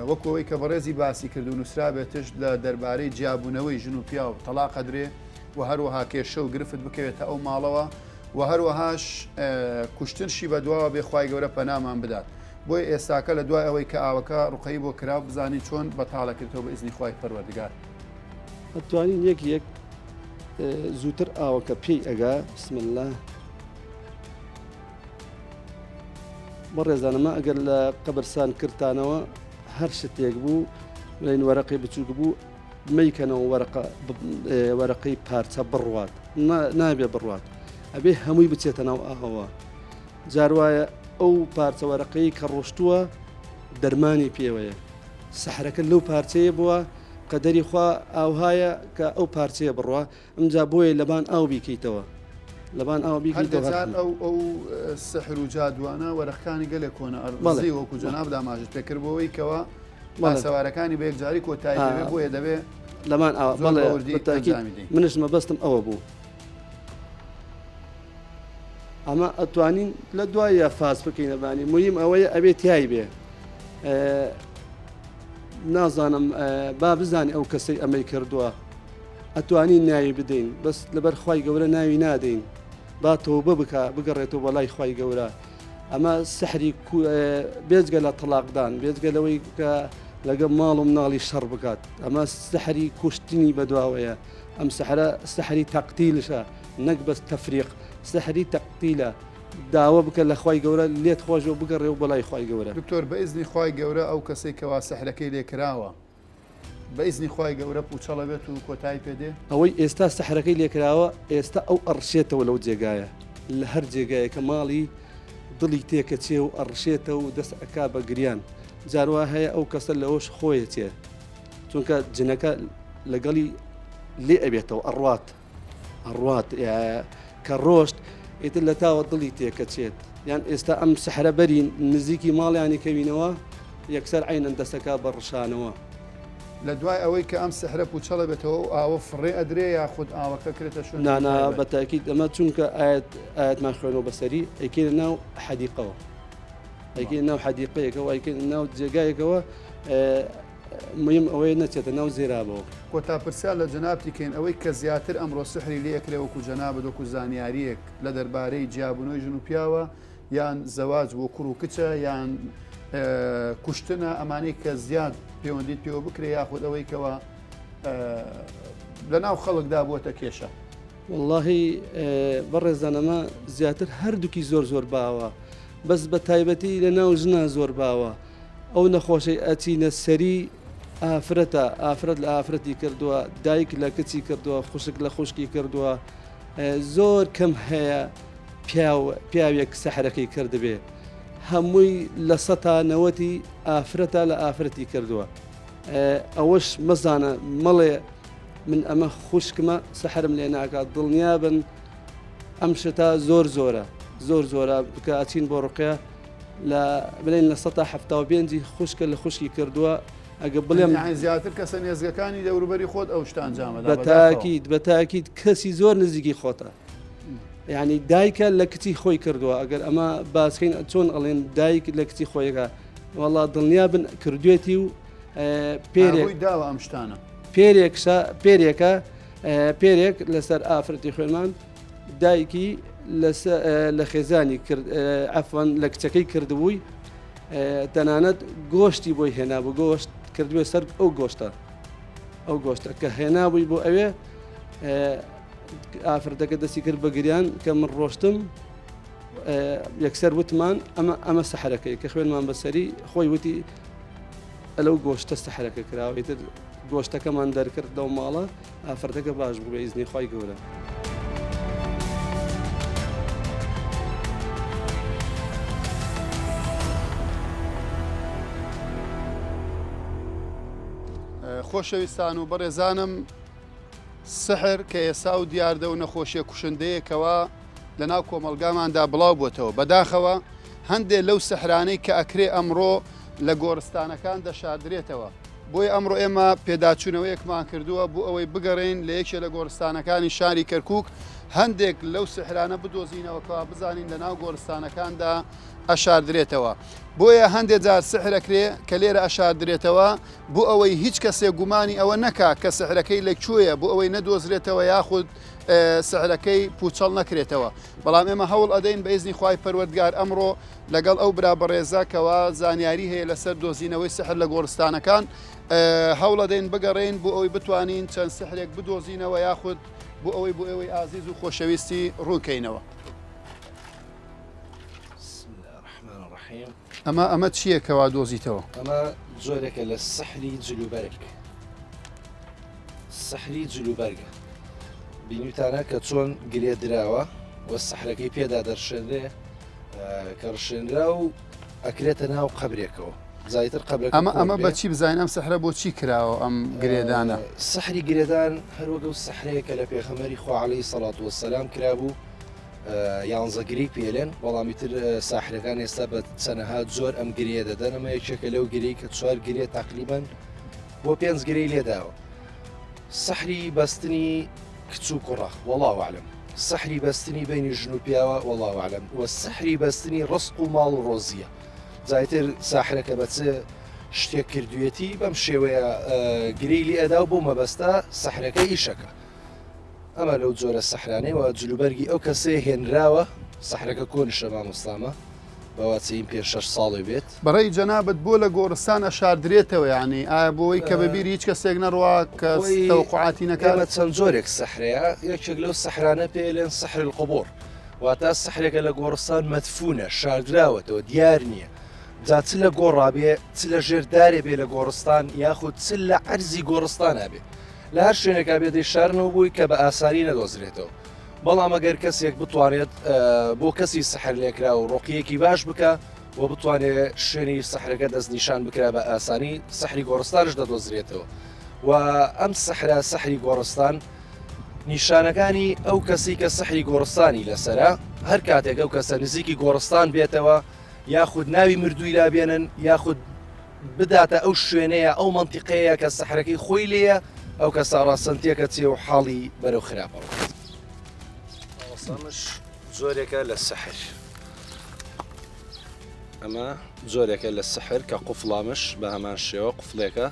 وەکو ئەوەی کە بەڕێزی باسی کرد و نووسرابێتش لە دەربارەی جیابوونەوەی ژن و پیاو تەلاق ئەدرێ و هەروەها کێشە و گرفت بکەوێتە ئەو ماڵەوە و هەروەهاش کوشتنشی بەدواوە بێ خوای گەورە پەنامان بدات بۆیە ئێستاکە لە دوای ئەوەی کە ئاوەکە ڕوقەی بۆ کرا بزانین چۆن بەتاڵە کردەوە بە ئیزنی خوای پەروەردگار. ئەتوانین یەک یەک زووتر ئاوەکە پێی ئەگا بسم الله بەڕێزانەمە ئەگەر لە قەبرسان کردتانەوە هەر شتێک بوو بڵێن وەرەقی بچووک بوو مەیکەنەوە وەرەقە وەرەقەی پارچە بڕوات نابێ بڕوات ئەبێ هەمووی بچێتە ناو ئاوەوە جار وایە ئەو پارچە وەرەقەی کە ڕۆشتووە دەرمانی پێوەیە سەحرەکە لەو پارچەیە بووە قەدەری خوا ئاوهایە کە ئەو پارچەیە بڕوا ئەمجا بۆیە لەبان ئاو بیکەیتەوە لەبان ئاو بیکەیتەوە هەر ئەو ئەو سحر و جادوانە وەرەقەکانی گەلێک کۆنە ئەرزی وەکو جەناب داماژت پێکرد بۆەوەی کەەوە سوارەکانی بە یەکجاری کۆتایی دەبێت بۆیە دەبێ لەمان ئاو بەڵێ منش مەبەستم ئەوە بوو ئەمە ئەتوانین لە دوایە فاز بکەینە بانی مهم ئەوەیە ئەبێ تای بێ نازانم با بزانانی ئەو کەسەی ئەمەی کردووە ئەتوانین ناوی بدەین بەس لەبەر خوای گەورە ناوی نادەین با تۆبە بکە بگەڕێتەوە بۆ لای خوای گەورە ئەمە سحری بێجگە لە تەلاقدان بێجگە لەوەی کە لەگە ماڵ و مناڵی شەڕ بکات ئەمە سحری کوشتنی بەدواوەیە ئەم سحرە سحری تەقتیلشە نەک بەس تەفریق سحری تەقتیلە داوە بکە لە خوای گەورە لێت خۆش و بگەڕێ و بەلای خوای گەورە. دکتۆر بە ئیزنی خوای گەورە ئەو کەسەی کەوا سحرەکەی لێ کراوە بە ئیزنی خوای گەورە پوچەڵ ئەبێت و کۆتایی پێ دێ؟ ئەوەی ئێستا سحرەکەی لێ کراوە ئێستا ئەو ئەڕشێتەوە لەو جێگایە لە هەر جێگایەکە ماڵی دڵی تێکەچێ و ئەڕشێتەوە و دەست ئەکا بە گریان جار وا هەیە ئەو کەسە لەوەش خۆیەچێ چونکە جنەکە لەگەڵی لێ ئەبێتەوە ئەڕوات ئەڕوات کە ڕۆشت ئیتر لە تاوە دڵی تێکەچێت یان ئێستا ئەم سەحرە بەرین نزیکی ماڵیانی کەوینەوە یەکسەر عینەن دەسەکە بە ڕشانەوە. لە دوای ئەوەی کە ئەم سحرە پوچەڵە بێتەوە ئەو ئاوە فڕێ ئەدرێ یاخود ئاوەکە کرێتە شوێنێکی نانا بە تاکید ئەمە چونکە ئاەت ئاەتمان خوێنەوە بەسەری ئەیکەینە ناو حەدیقەوە ئەیکەینە ناو حەدیقەیەکەوە ئەیکەینە ناو جێگایەکەوە مهم ئەوەیە نەچێتە ناو زێرابەوە. کۆتا پرسیار لە جەنابتی کەین ئەوەی کە زیاتر ئەمڕۆ سحری لێ ئەکرێ وەکو جەنابت وەکو زانیاریەک لە دەربارەی جیابونەوەی ژن و پیاوە یان زەواج بۆ کوڕ و کچە یان کوشتنە ئەمانەی کە زیاد پەیوەندیت پێوە بکرێ یاخود ئەوەی کەوا لەناو خەڵکدا بووەتە کێشە؟ وەڵاهی بەڕێزان ئەمە زیاتر هەردووکی زۆر زۆر باوە بەس بە تایبەتی لە ناو ژنا زۆر باوە ئەو نەخۆشەی ئەچینە سەری ئافرەتە ئافرەت لە ئافرەتی کردووە دایک لە کچی کردووە خوشک لە خوشکی کردووە زۆر کەم هەیە پیاو پیاوێک سەحرەکەی کردبێ هەمووی لە سەتا نەوەتی ئافرەتە لە ئافرەتی کردووە ئەوەش مەزانە مەڵێ من ئەمە خوشکمە سەحرم لێ ناکات دڵنیابن ئەم شتە زۆر زۆرە زۆر زۆرە بکە ئەچین بۆ ڕقە لە بلێن لە سە هەفتا و پێنجی خوشکە لە خوشکی کردووە ئەگە بڵێم زیاتر کەسە نێزگەکانی دەوروبەری خۆت ئەو شتان جامە بەتاکیت بەتاکیت کەسی زۆر نزیکی خۆتە یعنی دایکە لە کچی خۆی کردووە ئەگەر ئەمە باسکەین چۆن ئەڵێن دایک لە کچی خۆیەکە وەڵا دڵنیا بن کردوێتی و پێرێک داوە ئەم شتانە پێرێکشە پێرێکە پێرێک لەسەر ئافرەتی خوێنمان دایکی لە خێزانی کرد ئەفەن لە کچەکەی کردبووی تەنانەت گۆشتی بۆی هێنابوو گۆشت کردوێ سەر ئەو گۆشتە ئەو گۆشتە کە هێنابووی بۆ ئەوێ ئافرەتەکە دەستی کرد بە گریان کە من ڕۆشتم یەکسەر وتمان ئەمە ئەمە سەحرەکەی کە خوێنمان بەسەری خۆی وتی لەو گۆشتە سەحرەکە کراوە ئیتر گۆشتەکەمان دەرکرد لەو ماڵە ئافرەتەکە باش بوو بە ئیزنی خوای گەورە. خۆشەویستان و بەڕێزانم سحر کە ئێسا و دیاردە و نەخۆشیە کوشندەیەکەوە لەناو کۆمەڵگاماندا بڵاو بۆتەوە بەداخەوە هەندێ لەو سحرانەی کە ئەکرێ ئەمڕۆ لە گۆڕستانەکان دەشاردرێتەوە بۆیە ئەمڕۆ ئێمە پێداچوونەوەیەکمان کردووە بۆ ئەوەی بگەڕێین لە یەکێ لە گۆڕستانەکانی شاری کەرکک هەندێک لەو سحرانە بدۆزینەوە کەوا بزانین لە ناو گۆڕستانەکاندا ئەشاردرێتەوە بۆیە هەندێک جار سحرەکرێ کە لێرە ئەشاردرێتەوە بۆ ئەوەی هیچ کەسێک گومانی ئەوە نەکا کە سحرەکەی لە کوێیە بۆ ئەوەی نەدۆزرێتەوە یاخود سحرەکەی پوچەڵ نەکرێتەوە بەڵام ئێمە هەوڵ ئەدەین بە ئیزنی خوای پەروەردگار ئەمڕۆ لەگەڵ ئەو برا بەڕێزە کەوا زانیاری هەیە لەسەر دۆزینەوەی سحر لە گۆڕستانەکان هەوڵەدەین بگەڕێین بۆ ئەوەی بتوانین چەند سحرێک بدۆزینەوە یاخود بۆ ئەوەی بۆ ئێوەی ئازیز و خۆشەویستی ڕوونکەینەوە. ئەمە ئەمە چییە کەوا دۆزیتەوە؟ ئەمە جۆرێکە لە سحری جلوبەرگ سحری جلوبەرگە بینیوتانە کە چۆن گرێ دراوە و سحرەکەی پێدا دەرشێنرێ کە ڕشێنرا و ئەکرێتە ناو قەبرێکەوە زیاتر قەبرەکە ئەمە ئەمە بەچی بزانین ئەم سحرە بۆ چی کراوە ئەم گرێدانە؟ سحری گرێدان هەروەک ئەو سحرەیە کە لە پێخەمەری خوا عەلەیهی سەڵات وەسەلام کرابوو یانزە گرێی پێلێن بەڵام ئیتر ساحرەکان ئێستا بە چەنەها جۆر ئەم گرێ دەدەن ئەمە یەکێکە لەو گرێی کە چوار گرێ تقریبان بۆ پێنج گرێی لێداوە سەحری بەستنی کچ و کوڕە وەڵا وعلم سەحری بەستنی بینی ژن و پیاوە وەڵا وعلم وە سەحری بەستنی ڕسق و ماڵ و ڕۆزیە جایتر ساحرەکە بە چ شتێک کردوێتی بەم شێوەیە گرێی لێ ئەدا و بۆ مەبەستە سەحرەکە ئیشەکە ئەمە لەو جۆرە سەحرانەی وا جلوبەرگی ئەو کەسەیە هێنراوە سەحرەکە کۆنشە مامۆستامە بەواچەیم پێ شەش ساڵێ بێت. بەڕەی جەنابت بۆ لە گۆڕستان ئەشاردرێتەوە یانی ئایا بۆی کە بە بیری هیچ کەسێک نەڕوا کەس خۆی تەوەقوعاتی نەکات؟ ئێمە چەند جۆرێک سەحرەیە یەکێک لەو سەحرانە پێ لێن سحر القبور واتە سەحرێکە لە گۆڕستان مەدفونە شاردراوەتەوە دیار نییە جا چ لە گۆڕا بێ چ لە ژێر دارێ بێ لە گۆڕستان یاخود چ لە عەرزی گۆڕستانا بێ لە هەر شوێنێکا بێت دەیشارنەوە بۆی کە بە ئاسانی نەدۆزرێتەوە بەڵام ئەگەر کەسێک بتوانێت بۆ کەسی سەحر لێکرا و ڕۆقیەکی باش بکە و بتوانێت شوێنی سەحرەکە دەستنیشان بکرا بە ئاسانی سەحری گۆڕستانش دەدۆزرێتەوە و ئەم سەحرا سەحری گۆڕستان نیشانەکانی ئەو کەسی کە سەحری گۆڕستانی لەسرە هەر کاتێک ئەو کەسە نزیکی گۆڕستان بێتەوە یاخود ناوی مردووی لابێنن یاخود بداتە ئەو شوێنەیە ئەو مەنتیقەیە کە سەحرەکەی خۆی لێیە ئەو کەسە ڕاستەن تێکەچێ و حاڵی بەرەو خراپە ڕۆت. مامۆستا جۆرێکە لە سحر ئەمە جۆرێکە لە سحر کە قوفڵامش بە هەمان شێوە قوفڵێکە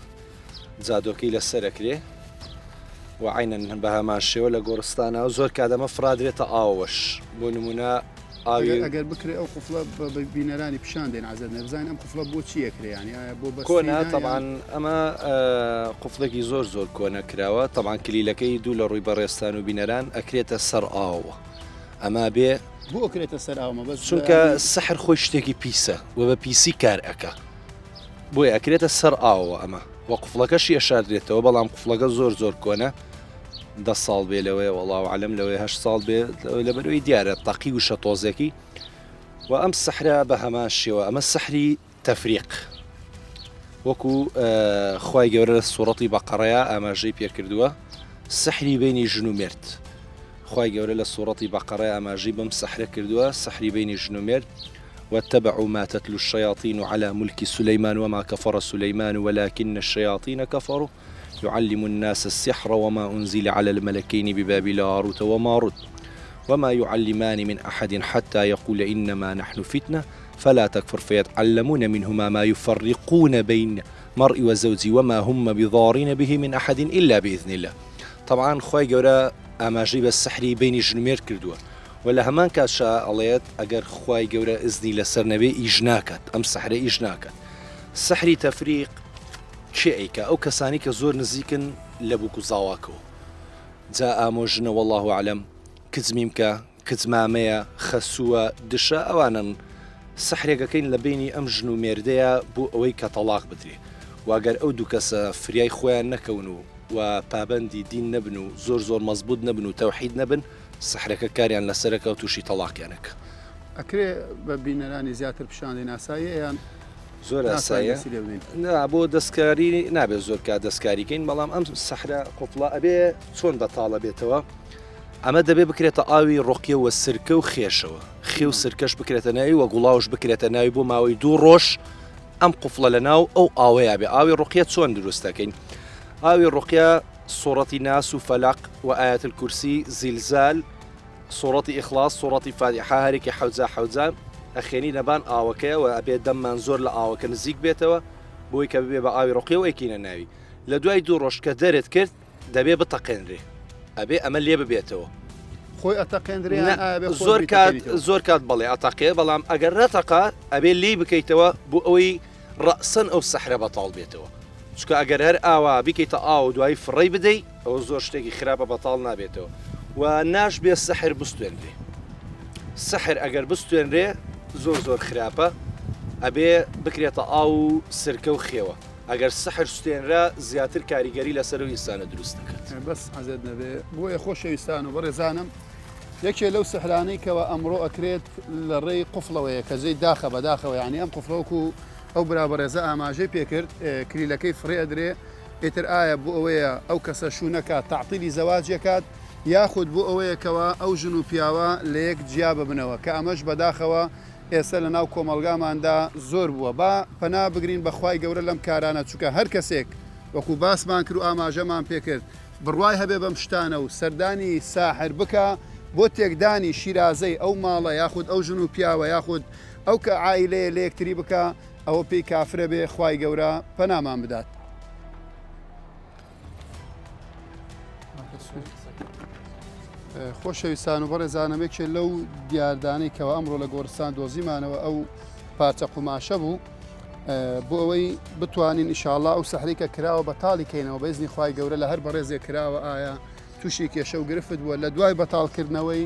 جادۆکەی لەسەرەکرێ و عینەن بە هەمان شێوە لە گۆڕستانە و زۆر کادەمە فرادرێتە ئاوەش بۆ نمونە. ئاوی ئەگەر بکرێ ئەو قفڵە بە بینەرانی پیشان دێن عزت نەبزانین ئەم قفڵە بۆ چی ئەکرێ یانی ئایا بۆ بەستینە کۆنە تەبعەن ئەمە قفڵێکی زۆر زۆر کۆنە کراوە تەبعەن کلیلەکەی دوو لە ڕووی بەڕێزتان و بینەران ئەکرێتە سەر ئاو ئەما بێ بۆ ئەکرێتە سەر ئاو مەبەست چونکە سەحر خۆی شتێکی پیسە و بە پیسی کار ئەکا بۆیە ئەکرێتە سەر ئاوەوە ئەمە و قفڵەکەشی ئەشاردرێتەوە بەڵام قفڵەکە زۆر زۆر کۆنە دە ساڵ بێ لەوەیە وەڵاو عەلەم لەوەیە هەشت ساڵ بێ لەبەرەوەی دیارە تەقی وشە تۆزێکی و ئەم سەحرە بە هەمان شێوە ئەمە سەحری تەفریق وەکو خوای گەورە لە سوڕەتی بەقەڕەیە ئاماژەی پێکردووە سەحری بینی ژن و مێرد خوای گەورە لە سوڕەتی بەقەڕە ئاماژەی بەم سەحرە کردووە سەحری بینی ژن و مێرد واتبعوا ما تتلو الشياطين على ملك سليمان وما كفر سليمان ولكن الشياطين كفروا يعلم الناس السحر وما أنزل على الملكين ببابل هاروت وماروت وما يعلمان من أحد حتى يقول إنما نحن فتنة فلا تكفر فيتعلمون منهما ما يفرقون بين مرء وزوجه وما هم بضارين به من أحد إلا بإذن الله طبعا خوای گەورە ئاماژەی بە سحری بینی ژن و مێرد کردووە و لە هەمان کاتشا ئەڵێت ئەگەر خوای گەورە ئزنی لەسەر نەبێ ئیش ناکات ئەم سحرە ئیش ناکات سحری تەفریق کێ ئەیکا ئەو کەسانی کە زۆر نزیکن لە بوک و زاواکەوە جا ئامۆژنە واللە اعلم کچ میمکە کچ مامەیە خەسووە دشە ئەوانەن سحرێک ئەکەین لە بەینی ئەم ژن و مێردەیە بۆ ئەوەی کە تەڵاق بدرێ وە گەر ئەو دوو کەسە فریای خۆیان نەکەون و وە پابەندی دین نەبن و زۆر زۆر مەزبوت نەبن و تەوحید نەبن سحرەکە کاریان لەسەرەکا و توشی تەڵاقیان ئەکا. ئەکرێ بە بینەرانی زیاتر پیشان دەین ئاساییە یان زۆر ئاساییە نا بۆ دەستکاری نابێت زۆر کات دەستکاری کەین بەڵام ئەم سەحرە قوفڵە ئەبێ چۆن بەتاڵە بێتەوە ئەمە دەبێ بکرێتە ئاوی ڕۆقیە وە سرکە و خێشەوە خێ و سرکەش بکرێتە ناوی وە گوڵاوش بکرێتە ناوی بۆ ماوەی دوو ڕۆژ ئەم قوفڵە لە ناو ئەو ئاوەیە بێ ئاوی ڕقیە چۆن دروست دەکەین ئاوی ڕقیە سوڕەتی ناس و فەلەق و ئاەت الکرسی زیلزال سوڕەتی ئیخڵاس سوڕەتی فاتیحە هەرێکی حەوجا حەوجا ئەخێنی لەبان ئاوەکەیە و ئەبێ دەممان زۆر لە ئاوەکە نزیک بێتەوە بۆی کە ببێ بە ئاوی ڕقیە و ئەیکەینە ناوی لە دوای دوو ڕۆژ کە دەرت کرد دەبێ بتەقێنرێ ئەبێ ئەمە لێ ببێتەوە. خۆی ئەتەقێندرێ یان ئایا بێ خۆت زۆر کات بیتەقێنیتەوە؟ زۆر کات بەڵێ ئەتەقێ بەڵام ئەگەر نەتەقا ئەبێ لێی بکەیتەوە بۆ ئەوەی ڕەئسەن ئەو سەحرە بەتاڵ بێتەوە چونکە ئەگەر هەر ئاوا بیکەیتە ئاو و دوایی فڕێی بدەی ئەوە زۆر شتێکی خراپە بەتاڵ نابێتەوە و ناشبێ سەحر بستێنرێ سەحر ئەگەر بستێنرێ زۆر زۆر خراپە ئەبێ بکرێتە ئاو و سرکە و خێوە ئەگەر سەحر ستێنرا زیاتر کاریگەری لەسەر ئەو ئینسانە دروست دەکات. بەس عەزێت نەبێ بۆیە خۆشەویستان و بەڕێزانم یەکێ لەو سحرانەی کەوا ئەمڕۆ ئەکرێت لە ڕێی قفڵەوەیە کە جێی داخە بەداخەوە یانی ئەم قفڵە وەکو ئەو برا بەڕێزە ئاماژەی پێکرد کلیلەکەی فڕێ ئەدرێ ئیتر ئایا بۆ ئەوەیە ئەو کەسە شوو نەکات تەعتیلی زەواجی کات یاخود بۆ ئەوەیە کەوا ئەو ژن و پیاوە لە یەک جیا ببنەوە کە ئەمەش بەداخەوە ئێستا لە ناو کۆمەڵگاماندا زۆر بووە با پەنا بگرین بە خوای گەورە لەم کارانە چونکە هەر کەسێک وەکو باسمان کرد و ئاماژەمان پێکرد بڕوای هەبێ بەم شتانە و سەردانی ساحر بکا بۆ تێکدانی شیرازەی ئەو ماڵە یاخود ئەو ژن و پیاوە یاخود ئەو کە عائیلەیە لە یەکتری بکا ئەوە پێی کافرە بێ خوای گەورە پەنامان بدات. خۆشەویستان و بەڕێزانم یەکێ لەو دیاردانەی کەەوە ئەمڕۆ لە گۆڕستان دۆزیمانەوە ئەو پارچە قوماشە بوو بۆ ئەوەی بتوانین ئیشاڵا ئەو سەحری کە کراوە بەتاڵی کەینەوە بە ئیزنی خوای گەورە لە هەر بەڕێزێک کراوە ئایا تووشی کێشە و گرفت بووە لە دوای بەتاڵکردنەوەی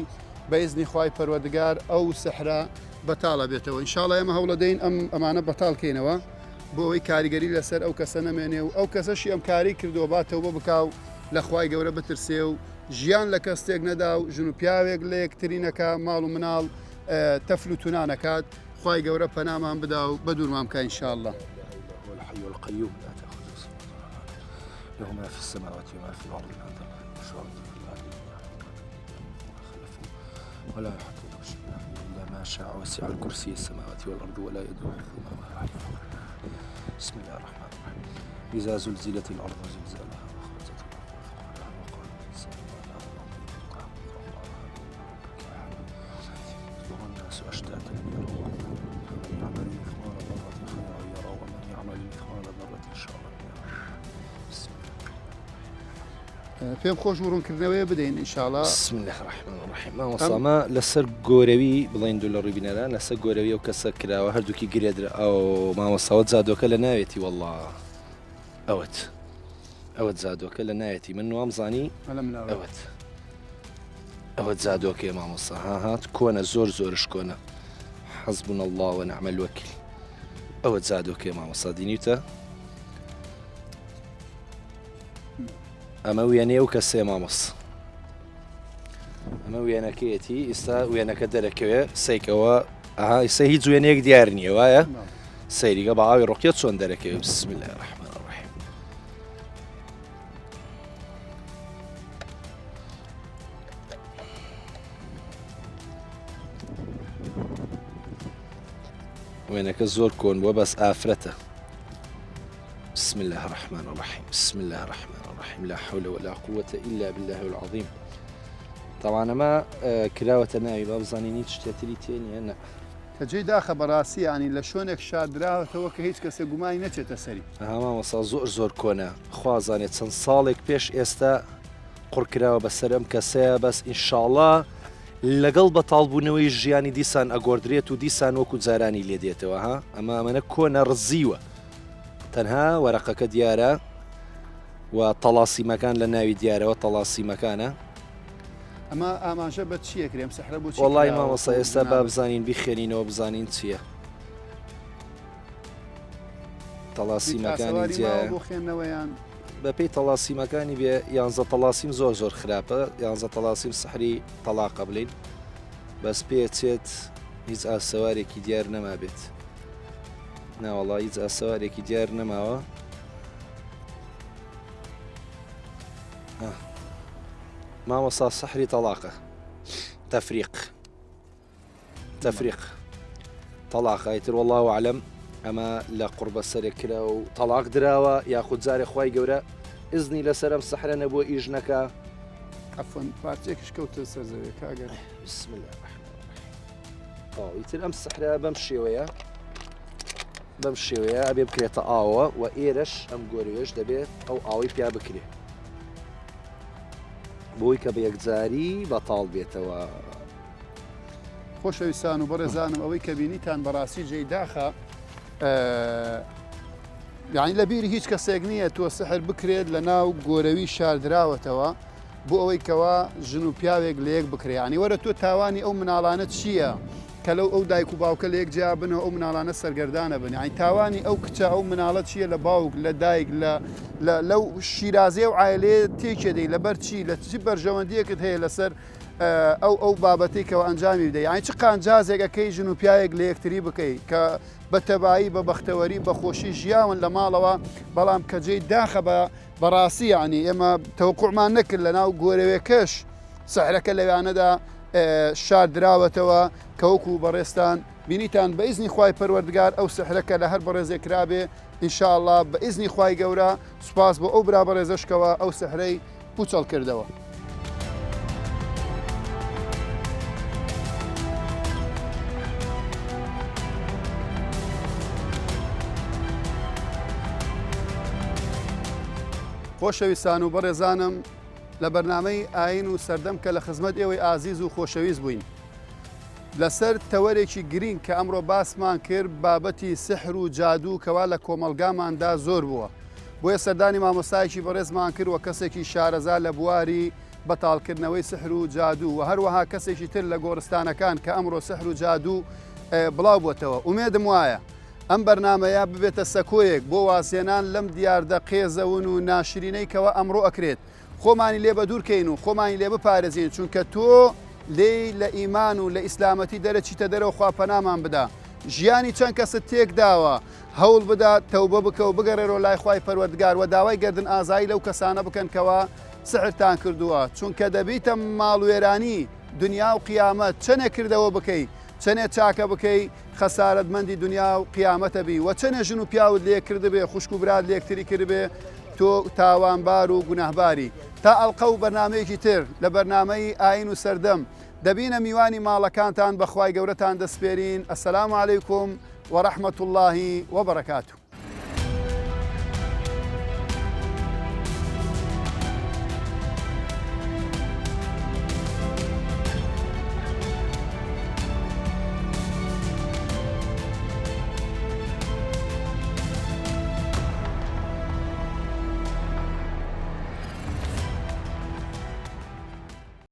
بە ئیزنی خوای پەروەردگار ئەو سەحرە بەتاڵە بێتەوە ئینشاڵا ئێمە هەوڵەدەین ئەم ئەمانە بەتاڵ کەینەوە بۆ ئەوەی کاریگەری لەسەر ئەو کەسە نەمێنێ و ئەو کەسەشی ئەم کاری کردووە با تەوبە بکا و لە خوای گەورە بترسێ و ژیان لە کەس تێک نەدا و ژن و پیاوێک لە یەکتری نەکا ماڵ و مناڵ تەفل و تونا نەکات خوای گەورە پەنامان بدا و بەدوورمان بکا ان شاء الله. هو الحي القيوم لا تأخذه سنة ولا نوم له ما في السماوات وما في الأرض من ذا الذي يشفع عنده إلا بإذنه ولا يحيطون بشيء إلا ما شاء وسع الكرسي السماوات والأرض ولا يؤوده حفظهما وهو العلي العظيم بسم الله الرحمن الرحيم إذا زلزلت الأرض زلزالها وأخرجت الأرض أثقالها وقال الإنسان ما لها يومئذ تحمد ربك يصدر الناس أشتاتا ليروا فمن يعمل مثقال ذرة خيرا يرى ومن يعمل مثقال ذرة شرا يرى. بسم الله. پێم خۆش بوو ڕوونکردنەوەیە بدەین ئینشاڵا. بسم اللە الرحمن الرحیم مامۆستا ئەمە لەسەر گۆرەوی بڵین دوو لە ڕووی بینەران لەسەر گۆرەوی ئەو کەسە کراوە هەردووکی گرێدرا ئەو مامۆستاوە جادۆکە لە ناوێتی وەڵا ئەوەت ئەوە جادۆکە لە ناوێتی من وام زانی ئەوەت ئەوە جادۆکەیە مامۆستا ها هات کۆنە زۆر زۆرش کۆنە حەزبون الله ونعم الوکیل ئەوە جادۆکەیە مامۆستا دینیتە ئەمە وێنەیە و کەسێ مامۆس ئەمە وێنەکەیەتی ئیستا وێنەکە دەرەکەوێ سیکەوە ئەها ئیستا هیچ وێنەیەک دیار نییە وایە سەیریگە بە ئاوی ڕقیە چۆن دەرەکەوێ بسم الله الرحمن الرحیم وێنەکە زۆر کۆن بووە بەس ئافرەتە بسم الله الرحمن الرحیم بسم الله الرحمن الرحیم لا حول ولا قوة إلا بالله العظیم طبعا ئەمە کراوەتە ناوی با بزانین هیچ شتێتری تێ نییە نە کە جێی داخە بەڕاستی یانی لە شوێنێک شاردراوەتەوە کە هیچ کەسێک گومانی نەچێتە سەری. ئەها مامۆستا زۆر زۆر کۆنە خوا زانێت چەند ساڵێک پێش ئێستا قڕ کراوە بەسەر ئەم کەسەیە بەس ئینشاڵا لەگەڵ بەتاڵبوونەوەی ژیانی دیسان ئەگۆردرێت و دیسان وەکو جارانی لێ دێتەوە ها ئەمە ئەمەنە کۆنە ڕزیوە تەنها وەرەقەکە دیارە و تەڵاسیمەکان لە ناوی دیارەوە تەڵاسیمەکانە. ئەمە ئاماژە بە چییە کرێ ئەم سحرە بۆ چی وەڵی مامۆستا ئێستا با بزانین بیخێنینەوە بزانین چییە تەڵاسیمەکانی بۆ خوێندنەوەیان بەپێی تەڵاسیمەکانی بێ یانزە تەڵاسیم زۆر زۆر خراپە یانزە تەڵاسیم سحری تەڵاقە بلین بەس پێچێت هیچ ئاسەوارێکی دیار نەمابێت ناوەڵا هیچ ئاسەوارێکی دیار نەماوە مامۆستا سەحری تەڵاقە تەفریق تەفریق تەڵاقە ئیتر والله عالم ئەمە لە قوڕبە سەرێک کرا و تەڵاق دراوە یاخود جارێ خوای گەورە ئزنی لەسەر ئەم سەحرە نەبووە ئیش نەکا عفوا پارچەیەکیش کەوتە سەر زەویەکە ئەگەر بسم الله الرحمن الرحیم تەواو ئیتر ئەم سەحرە بەم شێوەیە بەم شێوەیە ئەبێ بکرێتە ئاوە و ئێرەش ئەم گۆرەوێش دەبێت ئەو ئاوەی پیا بکرێ بۆی کە بە یەکجاری بەتاڵ بێتەوە. خۆشەویستان و بەڕێزانم ئەوەی کە بینیتان بەڕاستی جێی داخە یعنی لە بیری هیچ کەسێک نییە تۆ سحر بکرێت لە ناو گۆرەوی شاردراوەتەوە بۆ ئەوەی کەوا ژن و پیاوێک لە یەک بکرێ یعنی وەرە تۆ تاوانی ئەو مناڵانە چییە؟ کە لەو ئەو دایک و باوکە لە یەک جیا بن و ئەو مناڵانە سەرگەردانە بن یعنی تاوانی ئەو کچە ئەو مناڵە چییە لە باوک لە دایک لە لە لەو شیرازەیە و عایلەیە تێکێ دەی لەبەر چی لە چی بەرژەوەندیەکت هەیە لەسەر ئەو ئەو بابەتەی کەەوە ئەنجامی بدەی یعنی چ قانجازێک ئەەکەی ژن و پیاوێک لە یەکتری بکەی کە بە تەبایی بە بەختەوەری بە خۆشی ژیاون لە ماڵەوە بەڵام کە جێی داخە بە بەڕاستی یعنی ئێمە تەوقعمان نەکرد لە ناو گۆرەوێکەش سحرەکە لەوانەدا شاردراوەتەوە کە وەکو بەڕێزتان بینیتان بە ئیزنی خوای پەروەردگار ئەو سحرە کە لە هەر بەڕێزێک کرابێ ان شاء اللە بە ئیزنی خوای گەورە سوپاس بۆ ئەو برا بەڕێزەش کەوا ئەو سحرەی پوچەڵ کردەوە. خۆشەویستان و بەڕێزانم لە بەرنامەی ئایین و سەردەم کە لە خزمەت ئێوەی ئازیز و خۆشەویست بووین لەسەر تەوەرێکی گرینگ کە ئەمڕۆ باسمان کرد بابەتی سحر و جادوو کەوا لە کۆمەڵگاماندا زۆر بووە بۆیە سەردانی مامۆستایەکی بەڕێزمان کرد و کەسێکی شارەزا لە بواری بەتاڵکردنەوەی سحر و جادوو و هەروەها کەسێکی تر لە گۆڕستانەکان کە ئەمڕۆ سحر و جادوو بڵاو بۆتەوە ئومێدم وایە ئەم بەرنامەیە ببێتە سەکۆیەک بۆ وازهێنان لەم دیاردە قێزەون و ناشرینەی کەوا ئەمڕۆ ئەکرێت خۆمانی لێ بەدوور کەین و خۆمانی لێ بپارێزین چونکە تۆ لێی لە ئیمان و لە ئیسلامەتی دەرەچیتە دەرەوە خوا پەنامان بدا ژیانی چەند کەست تێک داوە هەوڵ بدە تەوبە بکە و بگەڕێرەوە لای خوای پەروەردگار وە داوای گەردن ئازایی لەو کەسانە بکەن کەوا سحرتان کردووە چونکە دەبیتە ماڵوێرانی دنیا و قیامەت چەنێک کردەوە بکەی چەنێ چاکە بکەی خەسارەتمەندی دنیا و قیامەتە بی وە چەنێ ژن و پیاوت لێ کردبێ خوشک و برات لێکتری کردبێ تۆ تاوانبار و گوناهباری تا ئەڵقە و بەرنامەیەکی تر لە بەرنامەی ئاین و سەردەم دەبینە میوانی ماڵەکانتان بەخوای گەورەتان دەسپێرین السلام علیکم ورحمة اللە وبرکاته.